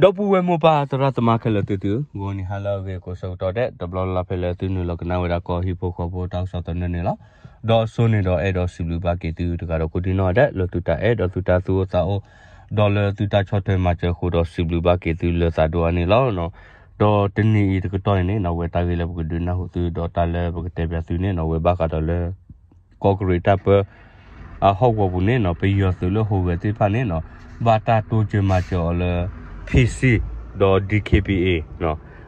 ဒီပုၢ်ဝဲၢ်မိၢ်ပၢ်သရၣ်သမါခဲလၢာ်သုသု, ဂီၤနံၤဟါလၢအဂ့ၤကိးဆၢကတီၢ်ဒဲး တဘျီလၢ်လၢ်ဖဲလၢသုနုာ်လီၤကနၣ်ဝဲဒၣ်ကီၢ်ဟံၣ်ဖိဃီဖိတၢ်ကစီၣ်သနၢၣ်န့ၣ်လီၤ. ဒီးအစိန့ၣ်ဒီးအဲၣ်ဒိးစံးဘျုးဘၣ်က့ၤသုတဂၤဒီးကိးဒံနီၢ်ဒဲး လၢသုတၢ်အဲၣ်ဒီးသုတၢ်သူၣ်အိၣ်သးအိၣ်, ဒီးလၢသုတၢ်ဆီၣ်ထွဲမၤစၢၤအဃိဒီးစံးဘျုးဘၣ်က့ၤသုလၢသးဒိၣ်အါန့ၣ်လီၤ. ဒီးတနံၤအံၤတကတီၢ်အံၤန့ၣ်နီၣ် ဝဲတၢ်ဂ့ၢ်လၢပကဒုးနၢ်ဟူသု ဒီးတၢ်လၢပကတဲပၠးသုန့ၣ်နီၣ် ဝဲဘၣ်ဃးဒီးလၢ ကီၢ်ကရံးတၢ်ပၢ အဟီၣ်ကဝီၤပူၤန့ၣ်နီၣ် ပယီၤသုးလၢဟူးဂဲၤသ့ၣ်တဖၣ်န့ၣ်နီၣ် ဘၣ်တၢ်တိစၢၤမၤစၢၤအီၤလၢ ဖံစံ ဒီး ဒံခ့ပံအ့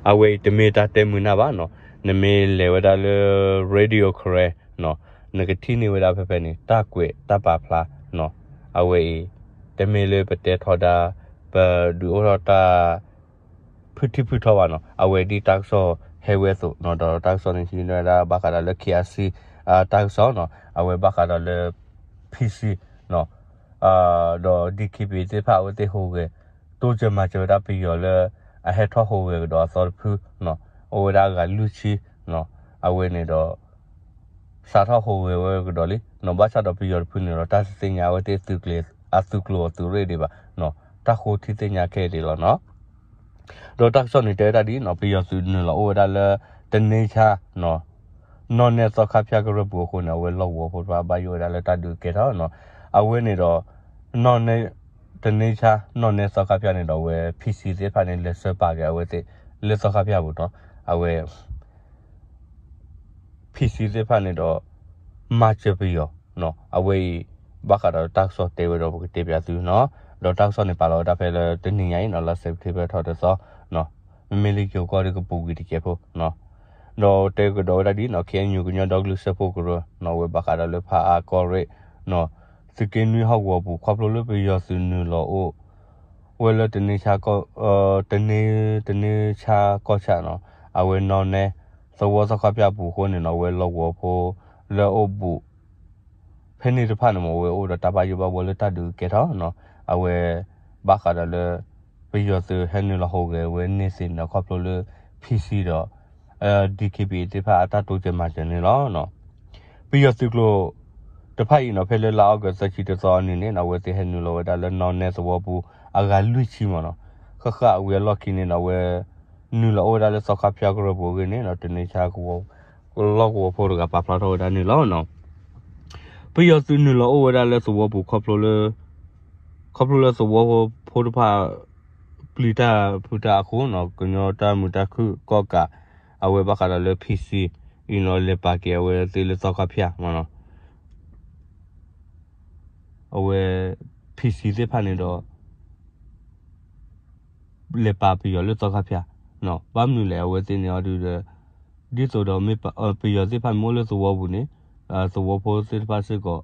အဝဲအံၤတမ့ၢ်တၢ်တဲမုာ်နၢ်ဘၣ်နီၣ်, နမ့ၢ်လဲၤဝဲဒၣ်လၢ Radio Karen နီၣ် နကထံၣ်န့ၢ်ဝဲဒၣ်ဖဲဖဲန့ၣ် တၢ်ကွဲးတၢ်ပာ်ဖျါနီၣ်, အဝဲအံၤ တမ့ၢ်လၢပတဲထီဒါ ပဒုးအိၣ်ထီၣ်တၢ် ဖုထံဖုထီဘၣ်နီၣ်, အဝဲဒ်တၢ်ကစီၣ်ဟဲဝဲအသိးနီၣ် ဒီးတၢ်ကစီၣ်န့ၣ် ဟံးန့ၢ်ဝဲဒၣ်ဘၣ်ဃးဒီးလၢ ခ့အါစံ တၢ်ကစီၣ်နီၣ်, အဝဲဘၣ်ဃးဒီးလၢ ဖံစံ ဒီး ဒံခ့ပံသ့ၣ်တဖၣ် အဝဲသ့ၣ်ဟူးဂဲၤ တိစၢၤမၤစၢၤဝဲဒၣ်ပယီၤလၢ အဟဲထီၣ်ဟူးဂဲၤကဒီးအသီတဖုနီၣ်, အိၣ်ဝဲဒၣ်အဂၤလွံၢ်ဆံနီၣ်, အဝဲန့ၣ်ဒီး စးထီၣ်ဟူးဂဲၤဝဲကဒီးလံနီၣ်, ဘၣ်ဆၣ်ဒီးပယီၤတဖုန့ၣ်ဒီး တၢ်တသ့ၣ်ညါအဝဲသ့ၣ်အသုးကျိၤအသုးရ့ၣ်ဒံးဘၣ်နီၣ်, တၢ်ဃိထံသ့ၣ်ညါခဲအံၤဒံးလီၤနီၣ်. ဒီးတၢ်ကစီၣ်န့ၣ်တဲဝဲဒၣ်ဒ်နီၣ် ပယီၤသုးနုာ်လီၤအိၣ်ဝဲဒၣ်လၢ တန့ဆါနီၣ်, နီၢ်နဲသီခါဖၠၣ်ကရၢၢ်ပူၤအဃိန့ၣ် အဝဲလီၢ်ကဝီၤဖိတဖၣ်ဘၣ်ယိၣ်ဝဲဒၣ်လၢတၢ်ဒုးကဲထီၣ်နီၣ်, အဝဲန့ၣ်ဒီး နီၢ်နဲ တန့ဆါ နီၢ်နဲသီခါဖၠၣ်န့ၣ်ဒီး အဝဲ ဖံစံသ့ၣ်တဖၣ်န့ၣ် လဲၤဆှၢပာ်က့ၤအဝဲသ့ၣ် လၢသီခါဖၠၣ်ပူၤနီၣ်, အဝဲ ဖံစံသ့ၣ်တဖၣ်န့ၣ်ဒီး မၤစၢၤပယီၤနီၣ်, အဝဲအံၤ ဘၣ်ဃးဒီးတၢ်ကစီၣ်တဲဝဲဒီးပကတဲပၠးသုနီၣ်, ဒီးတၢ်ကစီၣ်န့ၣ်ပာ်လီၤဝဲဒၣ်ဖဲလၢတနံၤညါအံၤနီၣ် လါစဲးပထ့ဘၢၣ်ထီၣ်တသီနီၣ်, မ့မ့ၢ်လၢယိၤကီၢ်ဒီးကပူၤကွံာ်တစဲးဖိနီၣ်, ဒီးတဲကဒီးဝဲဒၣ်ဒ်နီၣ် ခ့ၣ်အဲၣ်ယူၣ် ကညီဒီကလုာ်စၢဖှိၣ်ကရၢနီၣ် အဝဲဘၣ်ဃးဒီးလၢဖးအါကီၢ်ရ့ၣ်နီၣ်, သုးက့နွံဟီၣ်ကဝီၤပူၤ ခီဖျိလၢပယီၤသုးနုာ်လီၤအိၣ် ဝဲလၢတန့ဆါ တန့ တန့ဆါကီၢ်ဆၣ်နီၣ်, အဝဲနီၢ်နဲ သဝီသီခါဖၠၣ်ပူၤအဃိန့ၣ်နီၣ် အဝဲလီၢ်ကဝီၤဖိ လၢအအိၣ်ဘူး ဖဲန့ၣ်တဖၣ်န့ၣ်မ့ၢ် အဝဲအိၣ်ဒီးတၢ်ဘၣ်ယိၣ်ဘၣ်ဘှီလၢတၢ်ဒုးကဲထီၣ်နီၣ်, အဝဲ ဘၣ်ဃးဒီးလၢ ပယီၤသုးဟဲနုာ်လီၤဟူးဂဲၤဝဲန့ၢ်သ့ၣ်န့ၣ် ခီဖျိလၢ ဖံစံဒီး ဒံခ့ပံ သ့ၣ်တဖၣ်အတၢ်တိစၢၤမၤစၢၤန့ၣ်လီၤ. ပယီၤသုးကျိၤတဖၣ်အံၤနီၣ် ဖဲလၢလါအီကူးသၢဆံတသီအနံၤန့ၣ်နီၣ် အဝဲသ့ၣ်ဟဲနုာ်လီၤဝဲဒၣ်လၢနီၢ်နဲသဝီပူၤ အဂၤလွံၢ်ဆံမ့ၢ်နီၣ်, ဃၣ်ဃၣ်အဝံၤအလီၢ်ခံန့ၣ်နီၣ် အဝဲ နုာ်လီၤအိၣ်ဝဲဒၣ်လၢသီခါဖၠၣ်ကရၢၢ်ပူၤအဂ့ၢ်န့ၣ်နီၣ် တန့ဆါကဝီၤ လီၢ်ကဝီၤဖိတဂၤပာ်ဖျါထီၣ်ဝဲဒၣ်န့ၣ်လီၤ. ပယီၤသုးနုာ်လီၤအိၣ်ဝဲဒၣ်လၢသဝီပူၤခီဖျိလၢ ခီဖျိလၢသဝီဖိတဖၣ် ပျံၤတၢ်ဖုးတၢ်အဃိနီၣ် ကညီတၢ်မုာ်တၢ်ခုၣ်ကီၢ်ကး အဝဲဘၣ်ဃးဒီးလၢ ဖံစံ အံၤနီၣ် လဲၤပာ်က့ၤအဝဲသ့ၣ်လၢသီခါဖၠၣ်မ့ၢ်နီၣ်, အဝဲ ဖံစံသ့ၣ်တဖၣ်န့ၣ်ဒီး လဲၤပာ်ပယီၤလၢသီခါဖၠၣ်, ဘၣ်မနုၤလဲၣ် အဝဲသ့ၣ်န့ၣ်အီၤဒုးဒီး ဒ်သိးဒီးမ့ၢ်ပယီၤသ့ၣ်တဖၣ်မ့ၢ်အိၣ်လၢသဝီပူၤန့ၣ် သဝီဖိသ့ၣ်တဖၣ်စ့ၢ်ကီး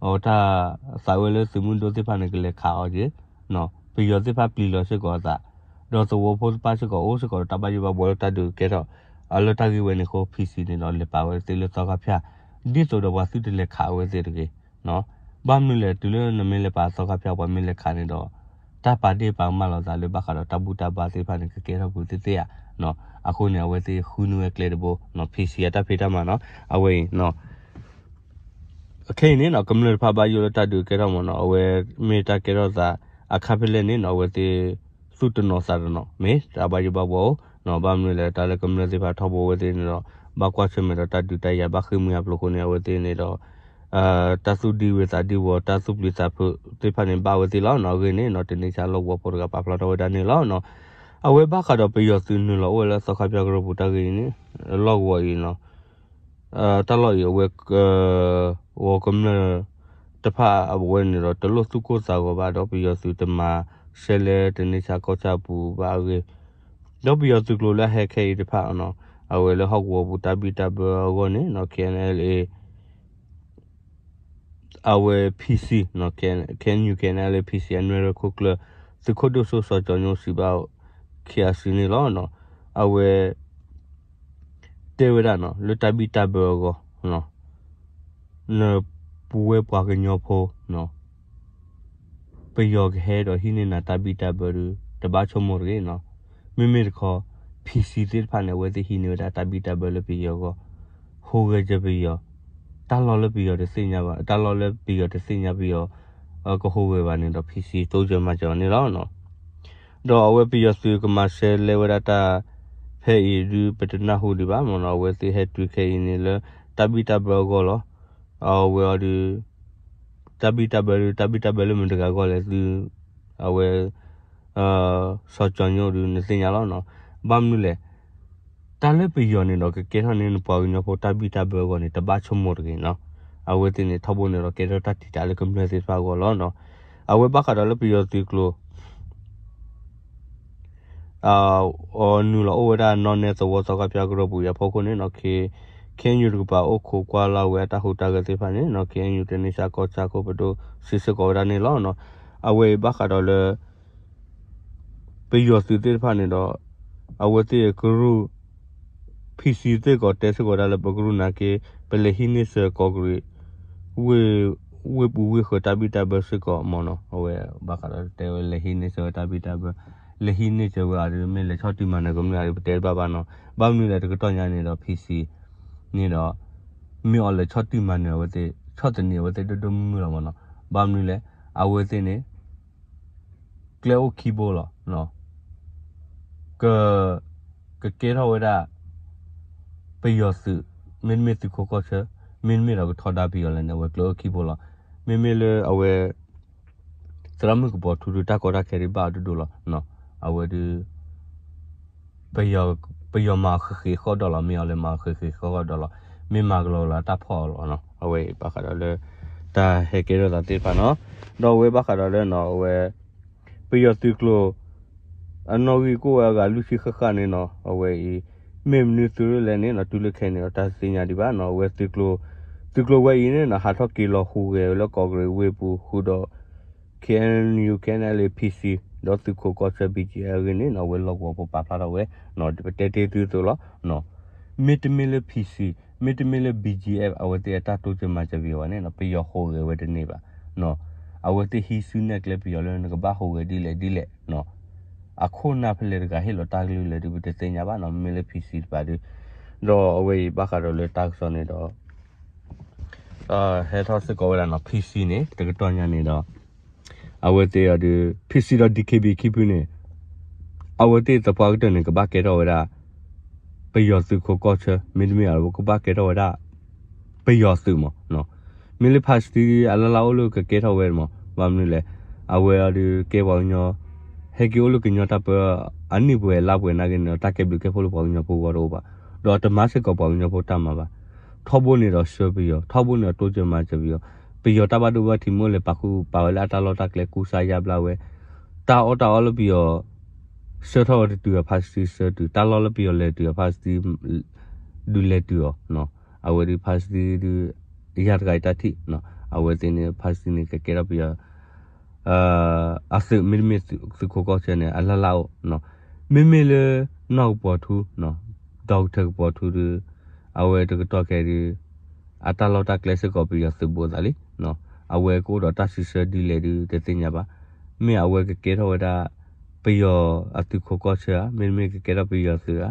အတၢ်သးဝဲလၢသုးမုၢ်ဒိၣ်သ့ၣ်တဖၣ်န့ၣ် ကလဲၤခးအီၤက့ၤ, ပယီၤသ့ၣ်တဖၣ်ပျံၤလီၤစ့ၢ်ကီးအသး, ဒီးသဝီဖိတဖၣ်စ့ၢ်ကီးအိၣ်စ့ၢ်ကီးဒီးတၢ်ဘၣ်ယိၣ်ဘၣ်ဘှီလၢတၢ်ဒုးကဲထီၣ်, အလၢတၢ်ဂ့ၢ်ဝဲန့ၣ်အဃိ ဖံစံန့ၣ်ဒီး လဲၤပာ်ဝဲသ့ၣ်လၢသီခါဖၠၣ်, ဒ်သိးဒီးပှၤသုတလဲၤခးအဝဲသ့ၣ်တဂ့ၤ ဘၣ်မနုၤလဲၣ် တုၤလၢနမ့ၢ်လဲၤပာ်သီခါဖၠၣ် ပှၤမ့ၢ်လဲၤခးန့ၣ်ဒီး တၢ်ပာ်ဒ့ၣ်ပာ်ကမၣ်လိာ်သးလၢဘၣ်ဃးဒီးတၢ်ဘူၣ်တၢ်ဘါသ့ၣ်တဖၣ်န့ၣ် ကကဲထီၣ်ပူၤသ့ၣ်သ့ၣ်ဧါ. အဃိန့ၣ် အဝဲသ့ၣ်ဃုန့ၢ်ဝဲကျဲတဘိနီၣ် ဖံစံအတၢ်ဖံးတၢ်မၤနီၣ် အဝဲအံၤ ခဲအံၤန့ၣ်နီၣ် ကမျၢၢ်တဖၣ်ဘၣ်ယိၣ်လၢတၢ်ဒုးကဲထီၣ်မ့ၢ်နီၣ် အဝဲမ့ၢ်တၢ်ကဲထီၣ်သးအခါဖဲလဲၣ်န့ၣ်နီၣ် အဝဲသ့ၣ်သူၣ်တနီၤသးတနီၤ မ့ၢ်တၢ်ဘၣ်ယိၣ်ဘၣ်ဘှီအိၣ်, ဘၣ်မနုၤလဲၣ် တၢ်လၢကမျၢၢ်သ့ၣ်တဖၣ်ထီဘိအဝဲသ့ၣ်န့ၣ်ဒီး ဘၣ်ကွၢ်ဆၢၣ်မဲာ်ဒီးတၢ်ဒုးတၢ်ယၤ ဘၣ်ဃ့ၢ်မှံဟးဖျိးအဃိန့ၣ် အဝဲသ့ၣ်န့ၣ်ဒီး တၢ်သူၣ်ဒံဝုၤသးဒံဝီၤ တၢ်သူၣ်ပျံၤသးဖုးသ့ၣ်တဖၣ်န့ၣ် ဘၣ်ဝဲသ့ၣ်လီၤနီၣ်. အဂ့ၢ်န့ၣ်နီၣ် တန့ဆါလီၢ်ကဝီၤဖိတဂၤပာ်ဖျါထီၣ်ဝဲဒၣ်န့ၣ်လီၤနီၣ်. အဝဲဘၣ်ဃးဒီးပယီၤသုးနုာ်လီၤအိၣ်ဝဲလၢသီခါဖၠၣ်ကရၢၢ်ပူၤတၢ်ဂ့ၢ်န့ၣ် လီၢ်ကဝီၤအံၤနီၣ် တၢ်လီၢ်အံၤအဝဲ ဂီၤကမျၢၢ်တဖၣ်အဝဲန့ၣ်ဒီး တလိၣ်သူၣ်ကိၢ်သးဂီၤဘၣ်ဒီး ပယီၤသုးတမၤရှဲလဲတန့ဆါကီၢ်ဆၣ်ပူၤဘၣ်အဂ့ၢ်, ဒီးပယီၤသုးကျိၤလၢအဟဲခဲအံၤတဖၣ်နီၣ် အဝဲလၢဟီၣ်ကဝီၤပူၤတၢ်ဘံၣ်တၢ်ဘၢအဂီၢ်န့ၣ်နီၣ် ခ့ၣ်အဲၣ်ယူၣ် အဝဲ ဖံစံ ခ့ၣ်အဲၣ်ယူၣ် ခ့ၣ်အဲၣ်ယူၣ် အနွဲၣ်ရၢခိၣ်ကျၢၢ် သုးခိၣ်ဒိၣ်စိ စီၤကၠီၤညိ စံးဘၣ် ခ့ၣ်အါစံန့ၣ်လီၤ. အဝဲ တဲဝဲဒၣ်နီၣ် လၢတၢ်ဘံၣ်တၢ်ဘၢအဂီၢ် နပဝဲပှၤကညီဖိ ပယီၤကဟဲဒီးဟံးန့ၢ်နၤတၢ်ဘံၣ်တၢ်ဘၢဒီး တဘၣ်ဆိကမိၣ်တဂ့ၤနီၣ်. မ့မ့ၢ်တခီ ဖံစံသ့ၣ်တဖၣ်န့ၣ် အဝဲသ့ၣ်ဟံးန့ၢ်ဝဲဒၣ်တၢ်ဘံၣ်တၢ်ဘၢလၢပယီၤအဂီၢ်, ဟူးဂဲၤစၢၤပယီၤ, တၢ်လီၢ်လၢပယီၤတသ့ၣ်ညါဘၣ်, တၢ်လီၢ်လၢပယီၤတသ့ၣ်ညါပယီၤ ကဟူးဂဲၤဘၣ်န့ၣ်ဒီး ဖံစံတိစၢၤမၤစၢၤအီၤန့ၣ်လီၤ. ဒီးအဝဲပယီၤသုးကမၤစၢၤလဲဝဲဒၣ်တၢ်ဖဲအံၤဒုး ပတနၢ်ဟူဒံးဘၣ်မ့ၢ်နီၤ. အဝဲသ့ၣ်ဟဲတုၤခဲအံၤန့ၣ်လၢတၢ်ဘံၣ်တၢ်ဘၢအဂီၢ်လီၤ. အဝဲအီၤဒုး တၢ်ဘံၣ်တၢ်ဘၢဒုး တၢ်ဘံၣ်တၢ်ဘၢလၢမတၤတဂၤအဂီၢ်လဲၣ်သု, အဝဲ စီၤကၠီၤညိဒုးနသ့ၣ်ညါလီၤနီၤ. ဘၣ်မနုၤလဲၣ်, တၢ်လၢပယီၤန့ၣ်ဒီးကကဲထီၣ်န့ၢ်နပှၤကညီဖိတၢ်ဘံၣ်တၢ်ဘၢအဂီၢ်န့ၣ် တဘၣ်ဆိကမိၣ်တဂ့ၤနီၤ. အဝဲသ့ၣ်န့ၣ် ထီဘိန့ၣ်ဒီးကဲထီၣ်တၢ်တံာ်တာ်လၢကမျၢၢ်သ့ၣ်တဖၣ်အဂီၢ်လီၤနီၤ. အဝဲဘၣ်ဃးဒီးလၢပယီၤသုးကျိၤ အနုာ်လီၤအိၣ်ဝဲဒၣ်နီၢ်နဲသဝီသီခါဖၠါကရၢပူၤအံၤအဖီခိၣ်န့ၣ်နီၤ, K, KNU တကပၤအိၣ်ခိးကွၢ်လၢ်ဝဲအတၢ်ဟူးတၢ်ဂဲၤသ့ၣ်တဖၣ်န့ၣ်နီၤ, KNU တန့ၢ်ဆၢကီၢ်ဆၢခိၣ်ပဒိၣ်စံးစ့ၢ်ကီးဝဲဒၣ်န့ၣ်လီၤနီၤ. အဝဲအံၤဘၣ်ဃးဒီးလၢ ပယီၤသုးသ့ၣ်တဖၣ်န့ၣ်ဒီး အဝဲသ့ၣ်ကရူၢ် ဖံစံသ့ၣ်ကီးတဲစ့ၢ်ကီးဝဲဒၣ်လၢပကရူၢ်နာ်က့ ပလဲၤဟံးန့ၢ်စၢၤကီးကရံး ဝ့ၢ်ပူၤဝ့ၢ်ဃၢၤတၢ်ဘံၣ်တၢ်ဘၢစ့ၢ်ကီးမ့ၢ်နီၤ. အဝဲဘၣ်ဃးဒီးတဲဝဲလဲၤဟံးန့ၢ်စၢၤဝဲတၢ်ဘံၣ်တၢ်ဘၢ လဲၤဟံးန့ၢ်စၢၤဝဲအီၤဒီး မ့ၢ်လဲၤဆီၣ်တံၢ်မၤနၢၤကမျၢၢ်အံၤ ပတဲတဘၣ်ဘၣ်နီၤ. ဘၣ်မနုၤလဲၣ်တကတီၢ်ညါန့ၣ်ဒီး ဖံစံ န့ၣ်ဒီး မ့ၢ်အီၤလဲၤဆီၣ်တံၢ်မၤနၢၤအဝဲသ့ၣ် ဆီၣ်သနံးအဝဲသ့ၣ်ဒိၣ်ဒိၣ်မုၢ်မုၢ်လီၤမ့ၢ်နီၤ. ဘၣ်မနုၤလဲၣ် အဝဲသ့ၣ်န့ၣ် ကျဲအိၣ်ခံဘိလီၤ. က ကကဲထီၣ်ဝဲဒၣ် ပယီၤသုး မ့တမ့ၢ်သုးခိးကီၢ်ဆၢ မ့တမ့ၢ်ဒီးကထီဒါပယီၤလဲၣ်န့ၣ် အဝဲကျဲအိၣ်ခံဘိလီၤ. မ့မ့ၢ်လၢအဝဲ သရၣ်မုၣ်ကပီၤထူဒုး တၢ်ကီတၢ်ခဲဒုးဘၣ်အီၤဒိၣ်ဒိၣ်လီၤ. အဝဲဒုး ပယီၤမၤအီၤဃ့ဃ့ဃီဒီးလီၤ, မ့ၢ်အီၤလဲၤမၤအီၤဃ့ဃ့ဃီဒီးလီၤ, မ့ၢ်မၤကလီကလီတၢ်ဖီၣ်အီၤလီၤနီၤ. အဝဲအံၤဘၣ်ဃးဒီးလၢ တၢ်ဟဲကဲထီၣ်သးသ့ၣ်တဖၣ်နီၤ. ဒီးအဝဲဘၣ်ဃးဒီးလၢနီၤ အဝဲ ပယီၤသုးကျိၤ အနီၣ်ဂံၢ်ကအိၣ်ဝဲအဂၤလွံၢ်ဆံဃၣ်ဃၣ်န့ၣ်နီၤ, အဝဲအံၤ မ့ၢ်မနုၤသုးရ့ၣ်လဲၣ်န့ၣ်နီၤ, တုၤလၢခဲအံၤန့ၣ်ဒီးတၢ်တသ့ၣ်ညါဒံးဘၣ်နီၤ. အဝဲသုးကျိၤ သုးကျိၤဝဲအံၤန့ၣ်နီၤ ဟးထီၣ်က့ၤလီၤဟူးဂဲၤလၢကီးကရံးဝ့ၢ်ပူၤဃုာ်ဒီး KNU KNLA PC ဒီးသုးခိးကီၢ်ဆၢ BGF အဂ့ၢ်န့ၣ်နီၤ, အဝဲလီၢ်ကဝီၤဖိပာ်ဖျါထီၣ်ဝဲနီၤ, ပတဲတ့ၢ်သုသိးလီၤ. မ့တမ့ၢ်လၢ PC မ့တမ့ၢ်လၢ BGF အဝဲသ့ၣ်အတၢ်တိစၢၤမၤစၢၤပယီၤဘၣ်န့ၣ်နီၤ, ပယီၤဟူးဂဲၤဝဲတန့ၢ်ဘၣ်နီၤ. အဝဲသ့ၣ်ဟံးစုနဲၣ်ကျဲပယီၤလၢနကဘၣ်ဟူးဂဲၤဒ်လဲၣ်ဒ်လဲၣ်နီၤ, အခိၣ်နၢ်ဖဲလဲၣ်တဂၤဟ့ၣ်လီၤတၢ်ကလုၢ်လဲၣ်ဒုး ပတသ့ၣ်ညါဘၣ်နီၤ, မ့မ့ၢ်လၢ PC တပၤဒုး ဒီးအဝဲအံၤဘၣ်ဃးဒီးလၢတၢ်ကစီၣ်န့ၣ်ဒီး ဟဲထီၣ်စ့ၢ်ကီးဝဲဒၣ်နီၤ, PC န့ၣ် တကတီၢ်ညါန့ၣ်ဒီး အဝဲသ့ၣ်အီၤဒုး PC ဒီး DKB ခံဖုန့ၣ် အဝဲသ့ၣ်သပှၢ်ကတၢၢ်န့ၣ် ကဘၣ်ကဲထီၣ်ဝဲဒၣ် ပယီၤသုးခိးကီၢ်ဆၢ, မ့တမ့ၢ်အဝဲကဘၣ်ကဲထီၣ်ဝဲဒၣ် ပယီၤသုးမးနီၤ. မ့ၢ်လၢဖါစတံအလၢ်လၢ်အိၣ်လၢကကဲထီၣ်ဝဲမး, ဘၣ်မနုၤလဲၣ်, အဝဲအီၤဒုးကဲပှၤကညီ ဟဲက့ၤအိၣ်လၢကညီတၢ်ပၢ အနံၣ်ပှဲၤအလါပှဲၤနာ်က့န့ၣ်ဒီး တၢ်ကဲဘျုးကဲဖှိၣ်လၢပှၤကညီဖိဂီၢ်တအိၣ်ဘၣ်, ဒီးတမၤစ့ၢ်ကီးပှၤကညီဖိတၢ်မၤဘၣ်. ထီဘိန့ၣ်ဒီးဆှၢပယီၤ, ထီဘိန့ၣ်ဒီးတိစၢၤမၤစၢၤပယီၤ, ပယီၤတၢ်ဘၣ်ဒိဘၣ်ထံးမ့ၢ်အိၣ်လဲၤပာ်ဃုာ်ပာ်ဝဲလၢအတၢ်လီၢ်တၢ်ကျဲကူစါယါဘျါဝဲ, တၢ်အီၣ်တၢ်အီလၢပယီၤ ဆှၢထီၣ်ဝဲတတုၤအဖါစတံဆှၢတုၤ, တၢ်လီၢ်လၢပယီၤလဲၤတုၤအဖါစတံ ဒုးလဲၤတုၤအီၤနီၤ. အဝဲဒုးဖါစတံဒုး ယၤတဂၤအံၤတၢ်ထံၣ်နီၤ, အဝဲသ့ၣ်န့ၣ် ဖါစတံန့ၣ် ကကဲထီၣ်ပယီၤ အသုးမ့တမ့ၢ်သုးခိးကီၢ်ဆၢန့ၣ် အလၢ်လၢ်အိၣ်နီၤ. မ့မ့ၢ်လၢနီၢ်ကပီၤထူနီၤ, ဒီကထၢၣ်ကပီၤထူဒုး အဝဲတကတီၢ်ခဲဒုး အတၢ်လီၢ်တၢ်ကျဲစ့ၢ်ကီးပယီၤသုးဘူးသးလံနီၤ. အဝဲကအိၣ်ဒီးတၢ်စံးဆၢဒ်လဲၣ်ဒုးတသ့ၣ်ညါဘၣ်. မ့ၢ်အဝဲကကဲထီၣ်ဝဲဒၣ် ပယီၤအသုးခိးကီၢ်ဆၢဧါ, မ့တမ့ၢ်ကကဲထီၣ်ပယီၤသုးဧါ,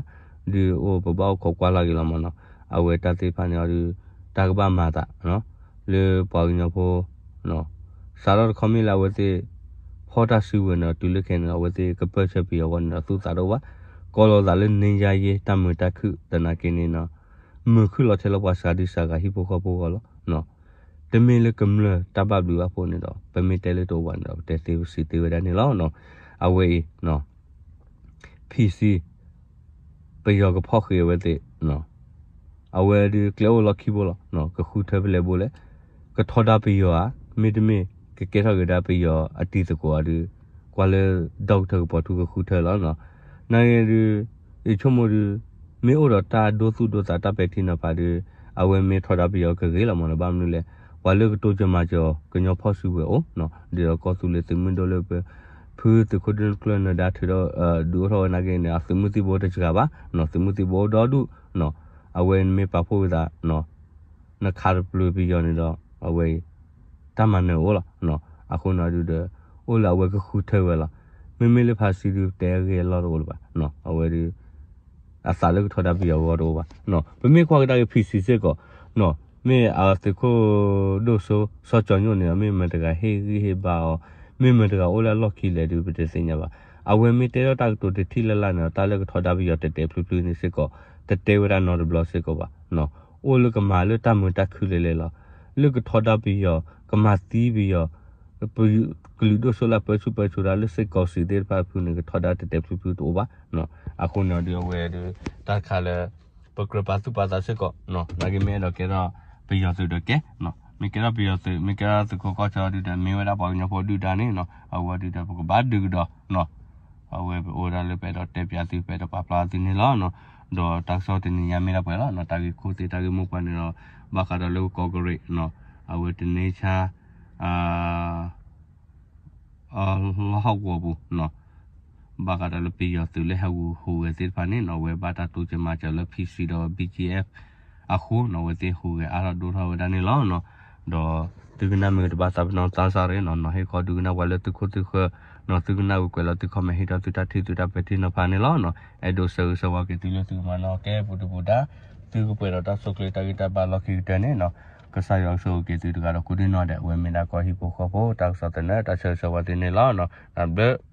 ဒုးအိၣ်ပဘၣ်အိၣ်ခိးကွၢ်လၢ်က့ၤလီၤမးနီၤ. အဝဲတၢ်သ့ၣ်တဖၣ်န့ၣ်အီၤဒုး တၢ်ကဘၣ်မၤသး လၢပှၤကညီဖိ စးထီၣ်တခီမ့ၢ်လၢအဝဲသ့ၣ် ဖီၣ်တၢ်စုဝဲၤန့ၣ်ဒီး တုၤလၢခဲအံၤန့ၣ် အဝဲသ့ၣ်ကပၢၢ်ဆၢပယီၤအဂီၢ်န့ၣ်ဒီး သူၣ်သးတအိၣ်ဘၣ်. ကိးလီၤသးလၢ နင်းရရေး တၢ်မုာ်တၢ်ခုၣ်သနာ်က့န့ၣ်နီၤ, မုာ်ခုၣ်လီၤထဲလၢပှၤစှၤဒုစှၤဂၤဟံၣ်ဖိဃီဖိအဂီၢ်လီၤ. တမ့ၢ်လၢကမျၢၢ်တၢ်ဘၣ်ဘျုးဘၣ်ဖှိၣ်န့ၣ်ဒီး ပမ့ၢ်တဲလၢတအိၣ်ဘၣ်န့ၣ်ဒီး ပတဲသ့ပစံးသ့ဝဲဒၣ်န့ၣ်လီၤ. အဝဲအံၤ PC ပယီၤကဖီၣ်ဃံးအဝဲသ့ၣ် အဝဲဒုးကျဲအိၣ်လီၢ်ခံဘိလီၤ. ကဃုထၢဖဲလဲၣ်ဘိလဲၣ်, ကထီဒါပယီၤဧါ, မ့တမ့ၢ် ကကဲထီၣ်က့ၤဒၣ်ပယီၤအတံၤသကိးဧါဒုး ကွၢ်လၢဒီကထၢၣ်ကပီၤထူကဃုထၢလီၤ. နာ်က့ဒုး ယဆိကမိၣ်ဒုး မ့ၢ်အိၣ်ဒီးတၢ်ဒိသူၣ်ဒိသးတၢ်ပဲာ်ထံနီၤဖးဒုး အဝဲမ့ၢ်ထီဒါပယီၤကဂ့ၤလီၤမးနီၤ. ဘၣ်မနုၤလဲၣ်, ပှၤလၢကတိစၢၤမၤစၢၤအီၤ ကညီဖီၣ်စုဝဲၤအိၣ်နီၤ, ဒ်သိးကီၢ်သူလ့ၤသုးမုၢ်ဒိၣ်လၢပ ဖုသုးခိၣ်ဒိၣ်ကျၢၢ်နၢၤဒါထုးဒီး ဒုးအိၣ်ထီၣ်ဝဲနာ်က့န့ၣ် အသုးမုၢ်သံၣ်ဘိတစှၤဘၣ်နီၤ, သုးမုၢ်သံၣ်ဘိအိၣ်ဒီဒူၣ်နီၤ. အဝဲနမ့ၢ်ပာ်ဖှိၣ်ဝဲသးနီၤ နခးတပျုာ်ပယီၤန့ၣ်ဒီး အဝဲအံၤ တၢ်မၤနၢၤအိၣ်လီၤနီၤ. အဃိန့ၣ်ဒုးဒီး အိၣ်လၢအဝဲကဃုထၢဝဲလီၤ. မ့မ့ၢ်လၢဖါစံဒုးတဲအဂ့ၢ်အလီၢ်တအိၣ်လၢၤဘၣ်နီၤ, အဝဲဒုး အသးလၢကထီဒါပယီၤအဂီၢ်တအိၣ်ဘၣ်. ပမ့ၢ်ကွၢ်ကဒါက့ၤ ဖံစံစ့ၢ်ကီးနီၤ, မ့ၢ်အသုးခိၣ်ဒိၣ်စိ စီၤကၠီၤညိၣ်န့ၣ် မ့ၢ်မတၤတဂၤဟ့ၣ်ဂံၢ်ဟ့ၣ်ဘါအီၤ, မ့ၢ်မတၤတဂၤအိၣ်လၢအလီၢ်ခံလဲၣ်ဒုး ပတသ့ၣ်ညါဘၣ်. အဝဲမ့ၢ်တဲထီၣ်တၢ်ကတိၤတထံၣ်လၢ်လၢ်န့ၣ်ဒီး တၢ်လၢကထီဒါပယီၤတဲာ်တဲာ်ဖျုးဖျုးန့ၣ်စ့ၢ်ကီး တတဲဝဲဒၣ်နီတဘျီစ့ၢ်ကီးဘၣ်. အိၣ်လၢကမၤလၢတၢ်မုာ်တၢ်ခုလဲၤလဲၤလီၤ. လၢကထီဒါပယီၤ ကမၤသံပယီၤ ကလုာ်ဒိၣ်စိလၢပၢဆူၣ်ပၢစိးတၢ်လၢစ့ၢ်ကီးစံးသ့ၣ်တဖၣ်ဖုန့ၣ် ကထီဒါတဲာ်တဲာ်ဖျုးဖျုးတအိၣ်ဘၣ်. အဃိန့ၣ်ဒီးအဝဲဒီး တၢ်တခါလၢ ပကြၢးပာ်သူၣ်ပာ်သးစ့ၢ်ကီး နာ်က့မ့ၢ်အဲၣ်ဒိးကဲထီၣ်ပယီၤသုးဒီးကဲ, မ့ၢ်ကဲထီၣ်ပယီၤသုး မ့ၢ်ကဲထီၣ်သုးခိၣ်ကီၢ်ဆၢဒုဒီး မ့ၢ်ဝဲဒၣ်ပှၤကညီဖိဒုၣ်ဒါန့ၣ် အဝဲဒုဒီး ပကဘၣ်ဒုးကဒီး အဝဲပအိၣ်ဒၣ်လၢပအဲၣ်ဒိးတဲပၠးသု ပအဲၣ်ဒိးပာ်ဖျါသုန့ၣ်လီၤ. ဒီးတၢ်ကစီၣ်တနံၤညါမ့ၢ်ဒၣ်ပှဲၤလီၤ. တၢ်ဂ့ၢ်ခိၣ်သ့ၣ်တၢ်ဂ့ၢ်မိၢ်ပှၢ်န့ၣ်ဒီး ဘၣ်ဃးဒီးလၢကီၢ်ကရ့ၣ် အဝဲတန့ဆါ လီၢ်ဟီၣ်ကဝီၤပူၤ ဘၣ်ဃးဒီးလၢပယီၤသုးလၢဟဲဝဲဟူးဂဲၤသ့ၣ်တဖၣ်န့ၣ် အဝဲဘၣ်တၢ်တိစၢၤမၤစၢၤလၢ PC ဒီး BGF အဃိန့ၣ် အဝဲသ့ၣ်ဟူးဂဲၤအါထီၣ်ဒိၣ်ထီၣ်ဝဲဒၣ်န့ၣ်လီၤ. ဒီးသုကနၣ်မ့ၢ်တဘၣ်သးပ့ၤနီၣ်သးစၢ်ရ့ၣ်န့ၣ် နီၢ်ဟ့ၣ်ခီဒုကနၣ်ပှၤလၢသုခိၣ်သုဃၢၤန့ၣ် သုကနၣ်ဝံၤကွဲးလီၤသု comment ဟ့ၣ်ထီၣ်သုတၢ်ထံၣ်သုတၢ်ပဲာ်ထံနီၤဖးန့ၣ်လီၤ. အဲၣ်ဒိးဆၢဂ့ၤဆၢဝါက့ၤသုလၢသုကမၤနၢၤကဲပူၤဒုပူၤဒါ သုကပှဲၤဒီးတၢ်ဆိၣ်ချ့တၢ်ဂံၢ်တၢ်ဘါလီၢ်ခံကတၢၢ်န့ၣ် ကစၢ်ယွၤကဆိၣ်ဂ့ၤက့ၤသုတဂၤဒီးကိးဒံနီၢ်ဒဲး အဝဲမ့ၢ်ဒၣ်ကီၢ်ဟံၣ်ဖိဃီဖိ တၢ်ကစီၣ်သနၢၣ် တၢ်ဆၢဂ့ၤဆၢဝါသုန့ၣ်လီၤ. တၢ်ဘျုး